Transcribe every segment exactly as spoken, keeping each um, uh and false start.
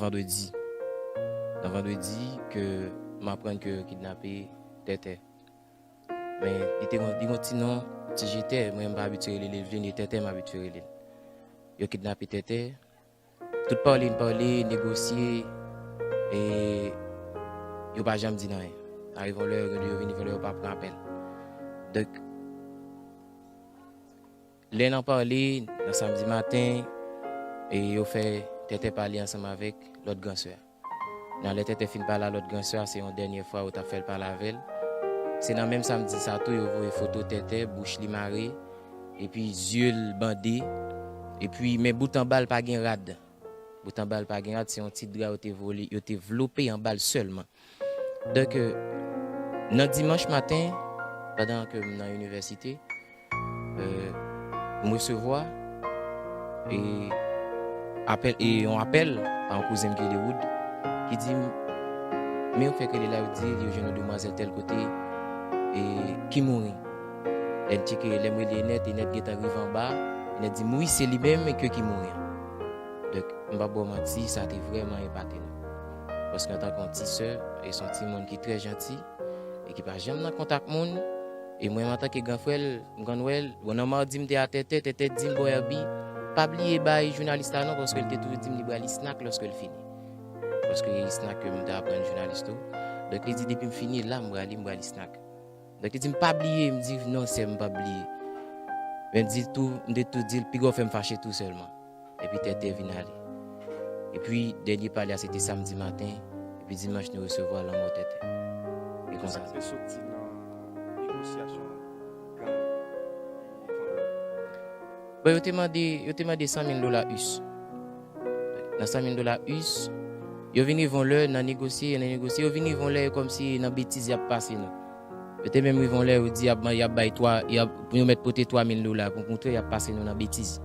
Vandredi. Nan vandredi ke m aprann ke yo kidnape Tètè. Men li te gon, li gon ti non, Ti Jetè, mwen m pa abitye rele l, Eveline, e Tètè m abitye rele l. Yo kidnape Tètè. Tout pale, n pale, negosye, e yo pa janm di n anyen. Arive yon lè, yo vini yon lè, yo pa pran apèl. Donk, lè n ap pale, nan samdi maten, e yo fè Tètè pale ansanm avèk lòt gran sè a. Nan lè Tètè fin pale a lòt gran sè a, se yon dènye fwa yo t ap fè l pale avè l. Se nan menm samdi sa tou, yo voye foto Tètè, bouch li mare, epi zye l bande, epi men bout anba l pa gen rad. Bout anba l pa gen rad, se yon ti dra yo te vole, yo te vlope anba l sèlman. Donk, euh, nan dimanch maten, pandan ke m nan inivèsite, euh, m resevwa e apèl, e yon apèl pa yon kouzen m ki rele Wood, ki di m, men yo fè rele la, yo di yo jwenn yon demwazèl tèl kote, e ki mouri. Lè n tcheke, lè m rele Enèt, Enèt gentan rive anba, Enèt di m, wi, se li menm ke ki mouri an. Donk, m p ap ba w manti, sa te vrèman epate nou. Paske antanke yon ti sè, e se yon timoun ki trè janti, e ki pa janm nan kontak moun, e mwen, antanke gran frè l, m konn wè l, bon, nan madi m te a Tètè, Tètè di m, bon, Herby, pa bliye bay jounalis la non, paske l te toujou di m li ba li snak lòske l fini. Paske e snak ke m te aprann jounalis tou. Donk, li di, depi m fini la, m prale, m ba li snak. Donk, li di m, pa bliye, m di, non, sè m, m p ap bliye. Men m di tou, m te tou di l, piga w fè m fache tou sèlman. Epi Tètè vin ale. Epi dènye pale a, se te samdi maten. Epi dimanch, nou resevwa lanmò Tètè. E konsa. Sa te soti nan negosyasyon gang e vandredi. Bon, yo te mande, yo te mande san mil dola us. Nan san mil dola us, yo vin rive yon lè nan negosye, nan negosye, yo vin rive yon lè e kòmsi nan betiz y ap pase nou. Yo te menm rive yon lè, yo di y ap, y ap bay twa, y ap, pou yo mèt pote twa mil dola pou montre y ap pase nou nan betiz.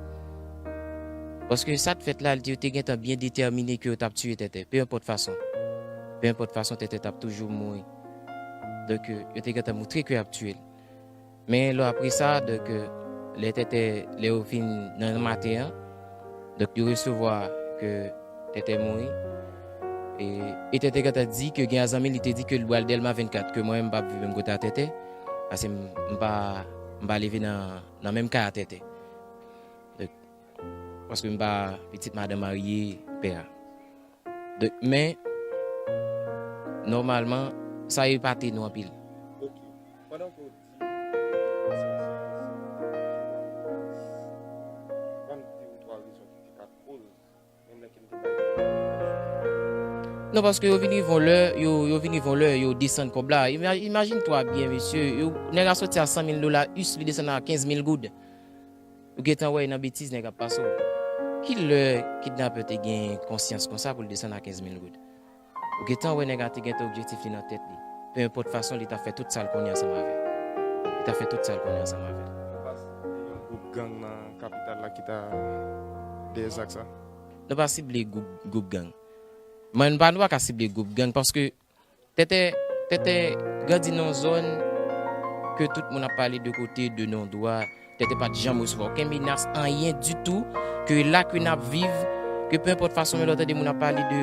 Paske sa t fèt la, yo te gentan byen detèmine ke yo t ap tiye Tètè, pe enpòt fason. Pe enpòt fason, Tètè t ap toujou mouri. Donk, euh, yo te gentan montre ke y ap tiye l. Men lò apre sa, donk, euh, lè Tètè, lè yo fin nan maten an, donk, yo resevwa ke Tètè mouri. E, e Tètè gentan di ke gen yon zanmi li te di ke l pral Dèlma vennkat, ke mwen menm m p ap viv menm kote a Tètè, paske m, m pa, m pa leve nan, nan menm kay a Tètè. Donk, paske m pa pitit madanm marye pè a. Donk, men, nòmalman, sa epate nou anpil. Ok. Pandan ke w di, sa, sa, sa, sa, ban m de ou twa rezon ki te ka koz, menm lè ke m te bay. Non, paske yo vin rive yon lè, yo, yo vin rive yon lè, yo desann kòb la. Ima-, imajine twa byen, mesye, yo, nèg la soti a san mil dola us, li desann a kenz mil goud. Ou gentan wè nan betiz nèg ap pase w. Ki lè kidnapè te gen konsyans konsa pou l desann a kenz mil goud? Ou gentan wè nèg la te gentan objektif li nan tèt li. Pe enpòt fason, li t ap fè tout sa l konnen ansanm avè l. Li t ap fè tout sa l konnen ansanm avè l. Nou pa sible yon gwoup gang nan kapital la ki ta dèyè zak sa? Nou pa sible gwoup, gwoup gang. Mwen, nou pa, nou pa ka sible gwoup gang paske Tètè, Tètè grandi nan yon zòn ke tout moun ap pale de kote, de non dwa. Tètè pa t janm resevwa okenn menas, anyen ditou, ke la ke n ap viv, ke pe enpòt fason men lè w tande moun ap pale de,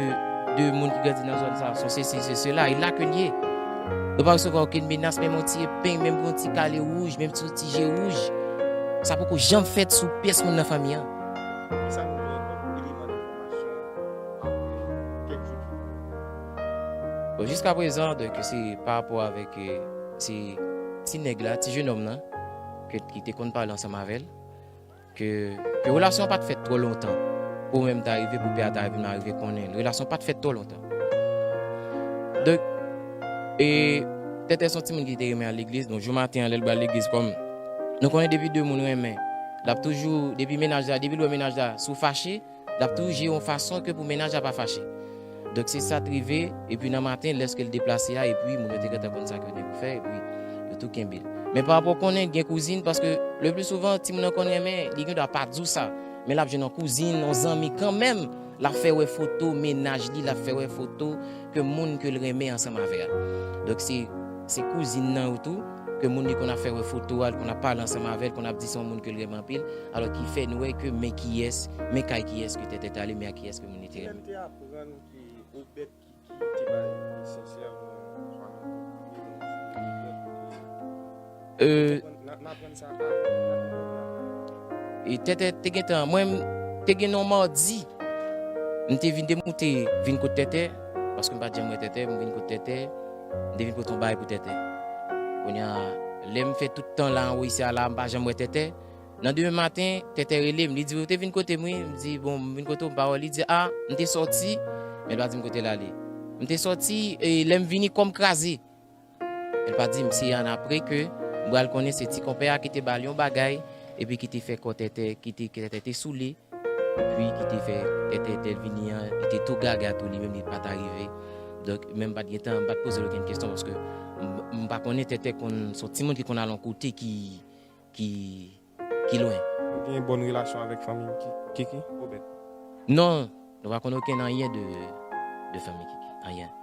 de moun ki grandi nan zòn sa, se sesi, se sela, e la ke l ye. Yo pa resevwa okenn menas, menm yon ti epeng, menm yon ti kale wouj, menm yon ti je wouj. Sa poko janm fèt sou pyès moun nan fanmi an. Kisa nou gen kòm eleman enfòmasyon apre kèk jou tou? Bon, jiska prezan, donk, se pa rapò avèk, eh, se ti nèg la, ti jenòm nan, ke, ki te konn pale ansanm avè l, ke, ke relasyon an pa t fèt twò lontan. Pou mwen m ta rive, pou pè a ta rive, m ta rive konnen l. Relasyon pa t fèt twò lontan. Donk, e, Tètè se yon timoun ki te renmen al legliz. Donk, jou maten an, lè l pral legliz, kòm nou konnen depi de moun renmen, l ap toujou, depi mennaj la, depi l wè mennaj la sou fache, l ap toujou jere yon fason ke pou mennaj la pa fache. Donk, se sa t rive, epi nan maten, lèske l deplase a, epi moun yo te gentan konn sa ke yo te pou fè, epi yo tou kenbe l. Men pa rapò konnen gen kouzin, paske le pli souvan, timoun nan konn renmen, li gen dwa pa di w sa, men l ap jwenn yon kouzin, yon zanmi kanmenm, l ap fè wè foto mennaj li, l ap fè wè foto ke moun ke l renmen ansanm avè a. Donk, se, se kouzin nan yo tou. ke moun li konn ap fè wè foto a, li konn ap pale ansanm avè l, konn ap di se yon moun ke l renmen anpil, alò ki fè nou wè ke men kiyès, men kay kiyès ke Tètè t ale, men a kiyès ke moun li te renmen. Lè m te aprann ke Obèt Kiki te bay Sensè yon swa nan premye non sou Obèt Kiki. Euh, n ap aprann sa avan, n ap aprann sa avan. E Tètè te gentan, mwen, m te gen yon madi. M te vin demoute, vin kot Tètè, paske m pa t janm wè Tètè, m vin kot Tètè, m te vin pote yon bagay pou Tètè. Kounye a, lè m fè tout tan la anwo isi a la, m pa janm wè Tètè. Nan demen maten, Tètè rele m, li di, "Ou te vin kote m, wi." M di, "Bon, m vin kote w, m pa wè." Li di, "A, m te sòti," men l pa di m kote l ale. "M te sòti, e lè m vini, kò m kraze." Men l pa di m, se annapre ke m pral konnen se ti konpè a ki te ba l yon bagay, epi ki te fè kò Tètè, ki te, ki Tètè te soule, epi ki te fè Tètè, Tètè vini an, li te tou gaga tou, li menm li pa t arive. Donk, men m pa t gentan, m pa t poze l okenn kesyon, paske m, m pa konnen Tètè konn, se yon timoun ki konn al yon kote ki, ki, ki lwen. Ou gen bòn relasyon avèk fanmi Ki-, Kiki, Obèt? Non, nou pa konn okenn anyen de, de fanmi Kiki, anyen.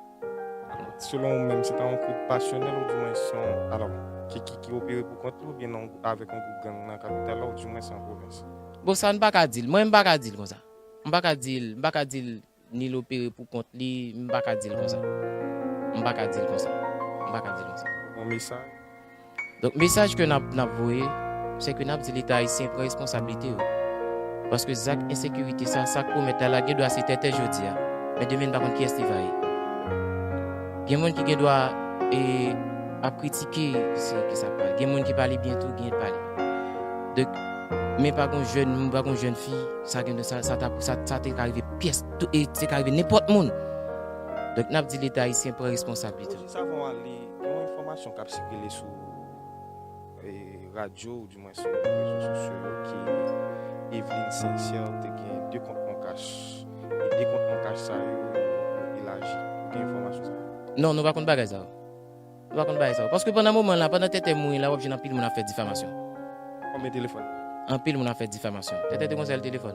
Selon ou menm, se ta yon kout pasyonèl oudimwen se yon, alò, Kiki ki opere pou kont li oubyen nan, avèk yon gwoup gang nan kapital la oudimwen se an pwovens? Bon, sa n pa ka di l. Mwen, m pa ka di l konsa. M pa ka di l, m pa ka di l ni l opere pou kont li, m pa ka di l konsa. M pa ka di l konsa. M pa ka di l konsa. Yon mesaj? Donk, mesaj ke n ap, n ap voye, se ke n ap di Leta ayisyen pran responsablite yo. Paske zak ensekirite sa, sa k komèt la, la gen dwa se Tètè jodi a, men demen n pa konn kiyès li va ye. Gen moun ki gen dwa, e, ap kritike, se ki sa pral. Gen moun ki pale byen tou, gen pale. Donk, men pa gon jèn, pa gon jèn fi, sa gen, sa, sa ta, sa, sa te ka rive pyès, tou, e te ka rive nenpòt moun. Donk, n ap di Leta ayisyen pran responsablite. Jis avan w ale, gen yon enfòmasyon k ap sikile sou, e, radyo, oudimwen sou rezo sosyo yo, ke Evelyne Sincère te gen de kont Moncash. E de kont Moncash sa yo, yo elaji. Ou gen enfòmasyon sa yo? Non, nou pa konn bagay sa yo. Nou pa konn bagay sa yo. Paske pandan moman la, pandan Tètè mouri la, w ap jwenn anpil moun ap fè difamasyon. Konbyen telefòn? Anpil moun ap fè difamasyon. Tètè te gon sèl telefòn.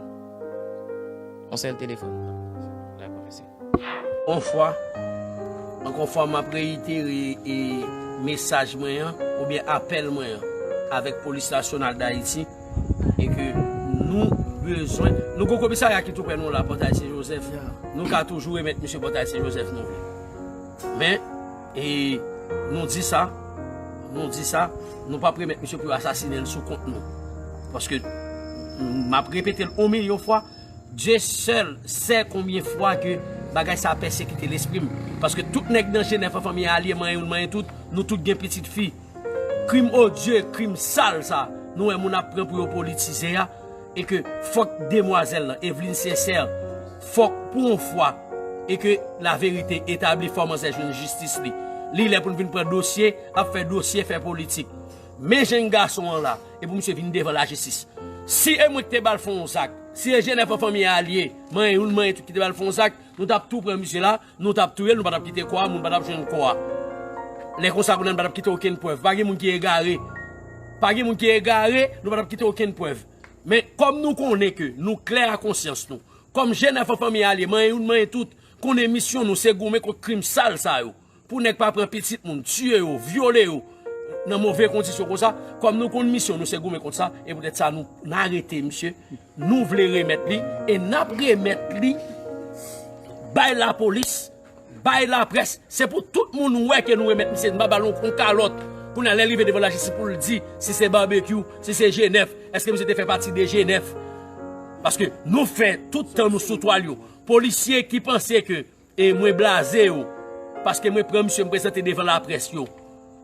Yon sèl telefòn. Dakò, mèsi. On fwa, ankò fwa, m ap reyitere, e, mesaj mwen an, oubyen apèl mwen an, avèk Polis Nasyonal Dayiti, e ke nou bezwen, nou gon komisarya ki tou prè nou la, Pòtay Sen Jozèf. Nou ka toujou remèt misye Pòtay Sen Jozèf, nou vle. Men, e, nou di sa, nou di sa, nou p ap remèt misye pou yo asasinen l sou kont nou. Paske, m ap repete l on milyon fwa, Dieu seul sait combien fois que bagay sa a pèsekite lespri m. Paske tout nèg nan Jenèf an, fanmi Alye, manyen youn, manyen tout, nou tout gen pitit fi. Krim odye, krim sal sa, nou wè moun ap pran pou yo politize a, e ke fòk demwazèl lan, Evelyne Sincère, fòk pou yon fwa, e ke laverite etabli, fò manzè jwenn jistis li. Li lè pou n vin pran dosye, ap fè dosye, fè politik. Men jèn gason an la, e pou misye vin devan lajistis. Si e mwen ki te ba l fè yon zak, si e Jenèf an, fanmi Alye, manyen youn, manyen tout ki te ba l fè yon zak, nou t ap tou pran misye la, nou t ap touye l, nou pa t ap kite kò a, moun pa t ap jwenn kò a. Lè konsa, kounye a, nou pa t ap kite okenn prèv. Pa gen moun ki egare. Pa gen moun ki egare, nou pa t ap kite okenn prèv. Men, kòm nou konnen ke nou klè a konsyans nou, kòm Jenèf an, fanmi Alye, manyen youn, manyen tout, konnen misyon nou se goumen kont krim sal sa yo. Pou nèg pa pran pitit moun, tiye yo, vyole yo, nan move kondisyon konsa, kòm nou konn misyon nou se goumen kont sa, e poutèt sa nou, n arete misye, nou vle remèt li, e n ap remèt li bay lapolis, bay laprès, se pou tout moun wè ke nou remèt misye, n pa ba l yon, yon kalòt. Kounye a, lè l rive devan lajistis pou l di si se Babekyou, si se Jenèf, èske misye te fè pati de Jenèf? Paske nou fè tout tan nou sou twal yo. Polisye ki panse ke e mwen blaze yo, paske mwen pran misye, m prezante devan laprès yo.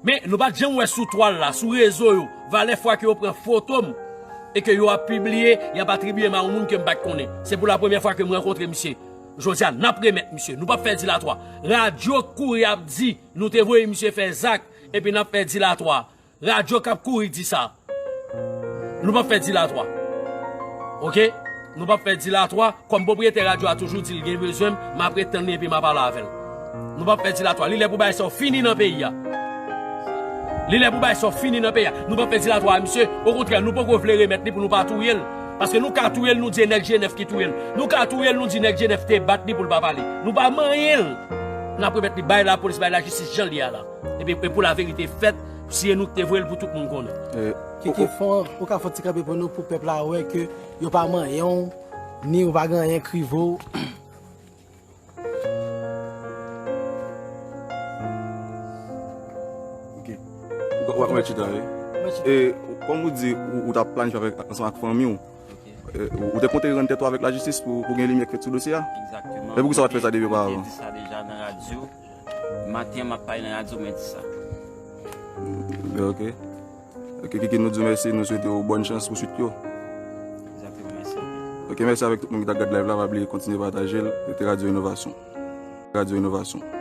Men, nou pa t janm wè sou twal la, sou rezo yo, valè fwa ke yo pran foto m, e ke yo ap pibliye, y ap atribiye m a yon moun ke m pa t konnen. Se pou la premyè fwa ke m rankontre misye. Jodi a, n ap remèt misye. Nou p ap fè dilatwa. Radyo k kouri ap di, nou te voye misye fè zak, epi n ap fè dilatwa. Radyo k ap kouri di sa. Nou p ap fè dilatwa. Oke? Nou p ap fè dilatwa. Kòm pwopriyetè radyo a toujou di l gen bezwen m, m ap ret tann li epi m a pale avè l. Nou p ap fè dilatwa. Li lè pou bagay sa yo fini nan peyi a. Li lè pou bagay sa yo fini nan peyi a. Nou p ap fè dilatwa a misye. Okontrè, nou poko vle remèt li pou nou pa touye l. Paske nou ka touye l, nou di e nèg Jenèf ki touye l. Nou ka touye l, nou di nèg Jenèf te bat li pou l pa pale. Nou pa manyen l. N ap remèt li bay lapolis, bay lajistis jan l ye a la. Epi, e pou laverite fèt, Si e nou ki te voye l pou tout moun konnen. Kiki, fon, ou ka fè ti kanpe pou nou, pou pèp la wè ke yo pa manyen w, ni ou pa gen anyen k rive w. Ou ka mèt chita, wi. E, kòm ou di, ou, ou t ap planifye avèk, ansanm ak fanmi w. E, ou, ou te konte rann tèt ou avèk lajistis pou, pou gen limyè k fèt sou dosye a? Egzakteman. E poukisa w pa t fè sa depi opavan? Mwen te di sa deja nan radyo. Maten an, m ap pale nan radyo, mwen di sa. Ok. Ok, Kiki, nou di w mèsi, nou swete w bòn chans pou swit yo. Egzakteman, mèsi anpil. Ok, mèsi avèk tout moun ki t ap gad live la, pa bliye kontinye pataje l, rete Radyo Inovasyon. Radyo Inovasyon.